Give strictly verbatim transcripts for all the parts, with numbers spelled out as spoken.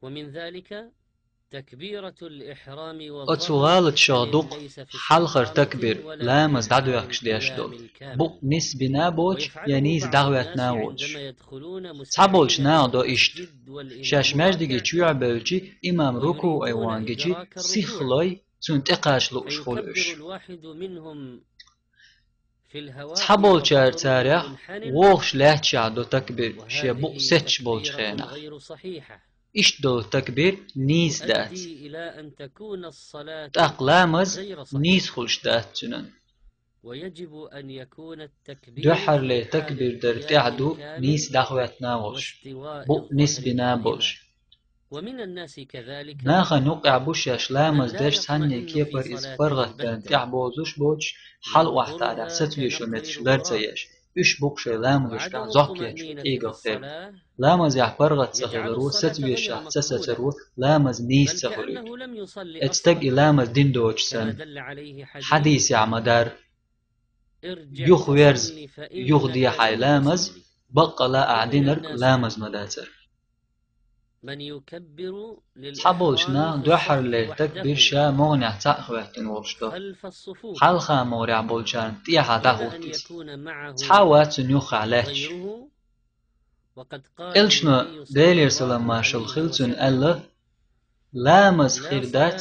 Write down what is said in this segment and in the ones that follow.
ومن ذلك تكبيرة الإحرام وظهر التحريم ليس في الشرع ولا في الأعمال الكاملة. Оцу гӀалаташах дукха хьалхара такбир, ламаз дӀадоьхкаш деш долу. Букъ нисбина боцуш я нийса дӀахӀоьттина воцуш. Цхьаболчу наха до иштта. Шаьш маьждиге чу а бевлчи, имам рукуӀе ван гичи, сихлой, цунна тӀекхача лууш хуьлу уьш. Цхьаболчара царех вогӀуш лаьтташехь до такбир, шен букъ сецаш болчу хенахь. Иштта долу такбир нийса дац. ТӀаккха ламаз нийса хуьлуш дац цуьнан. Дуьххьарле такбир дар тӀехь ду нийса дӀахӀоьттина волуш, букъ нисбина болуш. Нахана юкъахь бу шаьш ламаз деш цхьанне кепара иза паргӀатдарна тӀехь бозуш боцуш, хьала охьатаӀарехь сацавешо меттигаш лар ца еш. Уьш бу-кх шайн ламазашкахь зохкечу къегах тера. Ламазехь паргӀат ца хиларо, сацавешехь ца сацаро ламаз нийса ца хуьлуьйту. Эцу стага и ламаз дина доцуш санна. Хьадисехь ма-дарра: «Юха верза, юха де хьайн ламаз, баккъала ахь динарг ламаз ма дацара». Цхьаболчу наха дуьххьарлера такбир ша могӀанехь цхьаъ хӀоьттина волуш до. Хьалха могӀарехь болчарна тӀехьа дӀахӀутту иза. Цхьа а вац цунна юххехь лаьтташ. Элчано, Делера салам-маршалла хуьлда цунна, аьлла: «Ламаз хир дац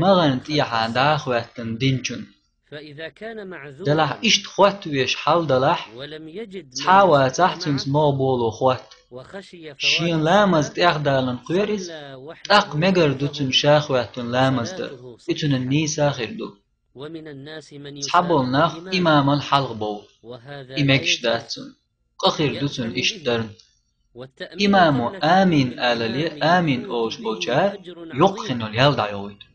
магӀарна тӀехьа дӀахӀоьттина динчунна». Делахь иштта хӀоттавеш хьал далахь, цхьа а вацахь цуьнца могӀа болу хӀотта. Шен ламаз тӀехдаларна кхоьру иза, тӀаккха мегар ду цунна ша хӀоьттина ламаз дан, и цуьнан нийса хир ду. Цхьаболу нах имамал хьалха бовлу, и мегаш дац цунна. Къа хир ду цунна иштта дарна. Имамо «Амин» алале, «Амин» олуш болчара йоккха хин йолу ял дӀайовуьйту.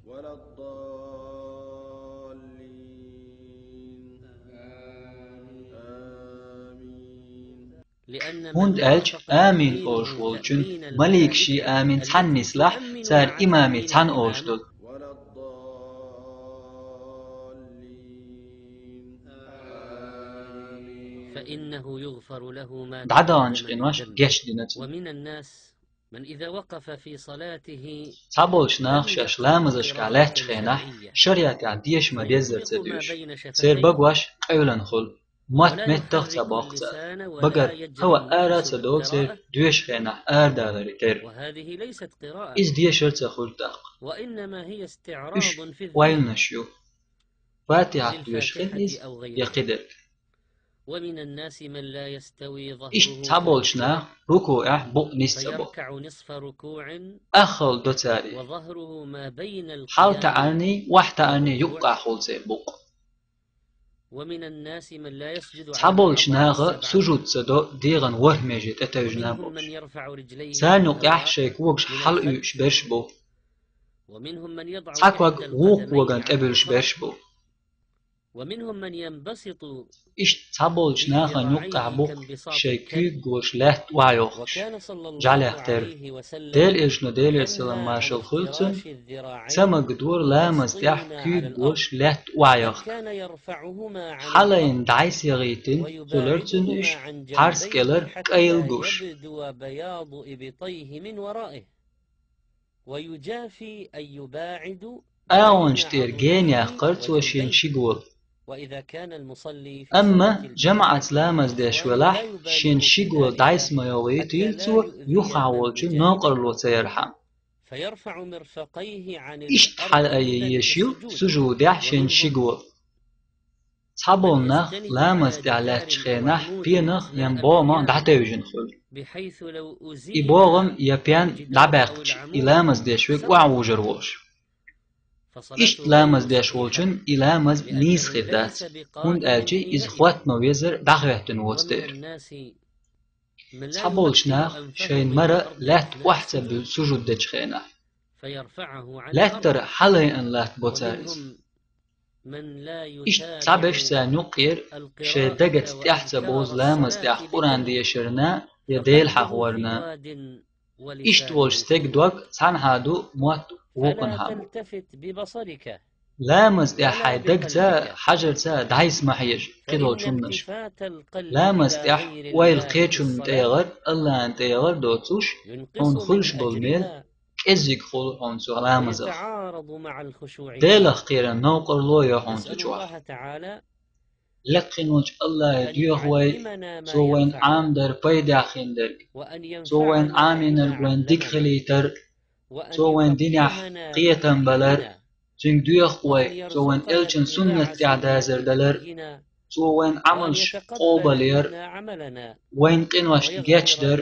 ХӀунда аьлча «Амин» олуш волчун маликаший «Амин» цхьаьна нислахь, цара имамий цхьаьна олуш долу. فإنه يغفر له ما تقدم من ذنبه. ДӀадаханчу къинош гечдина цунна. ومن الناس من إذا وقف في صلاته لم يقف وقفة شرعية. Цхьаболчу наха шаьш ламазашкахь лаьттачу хенахь, шариатехь деша ма-деззара ца доьшу. Церан багош къевлина хуьлу. Мотт меттах ца боккху цара. Багара хӀаваъ ара а ца долу церан доьшучу хенахь арадаларе терра. Иза дешар ца хуьлу тӀаккха. Уьш ойланаш ю. Фатихьат доьшуш хилла иза я кхидерг. Иштта цхьаболчу наха рукуӀехь букъ нис ца бо. Аххал до царех. Хьал таӀарний, охьа таӀарний юккъехь хуьлу церан букъ. Цхьаболчу наха сужуд ца до дегӀан ворхӀ меже тӀетевжина болуш. Царна юкъехь шайн когаш хьала уьйуш берш бу. Цхьа ког вукху коган тӀебуьллуш берш бу. Иштта цхьаболчу нахана юккъехь бу шайн куьйгаш лаьтта охьайохкуш, жӀаьлех терра. Делан Элчано, Делера салам-маршалла хуьлда цунна, ца магадора ламаза тӀехь куьйгаш лаьтта охьайохка. Хьалайна дӀасаяхийтина хуьлура цунна уьш, пхьарс кӀелара кӀайла гуш. ويجافي أن يباعد أغنش تير جين ياخر تو شين شيقول. وإذا كان المصلي في أما صلاة جماعة الجماعة لامز ديش ولاح، شين شيقول دايس ما يوغي تيل تو يخع والجو نوقر لو تيرحم. فيرفع مرفقيه عن إشت الأرض حال أي عند يشيو السجود، سجود يحشين ومنهم شيقول. Цхьаболу нах ламаз тӀехь лаьттачу хенахь пенах ян богӀамах дӀатевжина хуьлу. И богӀам я пен дӀабаьккхича, и ламаз деш верг охьавужур волуш. Иштта ламаз деш волчун и ламаз нийса хир дац, хӀунда аьлча иза хӀотта ма везара дӀахӀоьттина воцу дера. Цхьаболчу наха шайн мара лаьтта охьа ца буьллу сужуд дечу хенахь. Лаьттара хьалайъан латта бо цара иза. Иштта цхьаберш царна юккъера шайн дагаца тӀехь ца бозу ламаз тӀехь Къуръан дешарна я Дела хьахорна. Иштта волчу стеган дог цхьанхьа ду, мотт вукхунхьа бу. Ламаз тӀехь хьайн дагца, хьажарца дӀайса ма хьежа кхидолчу хӀуманаш. Ламаз тӀехь ойла кхечунна тӀегӀар, Аллахьна тӀегӀар доцуш, хьуна хуьлуш болу мел эзиг хул хьона цу ламазах. Делах кхеран новкъарло я хьона цу чохь. Лекхинчу Аллахье доьху вай, Цо вайна Ӏамадар пайдехь хиндерг, Цо вайна Ӏамийнарг вайна дика хилийтар, Цо вайн динехь кхетам балар, Цуьнга доьху вай, Цо вайн элчан суннат тӀехь дазар далар, Цо вайн Ӏамалш къобалъяр, вайн къиношна гечдар.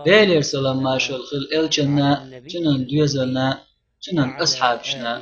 Делера салам маршалла хила элчанна, цуьнан доьзална, цуьнан асхьабашна.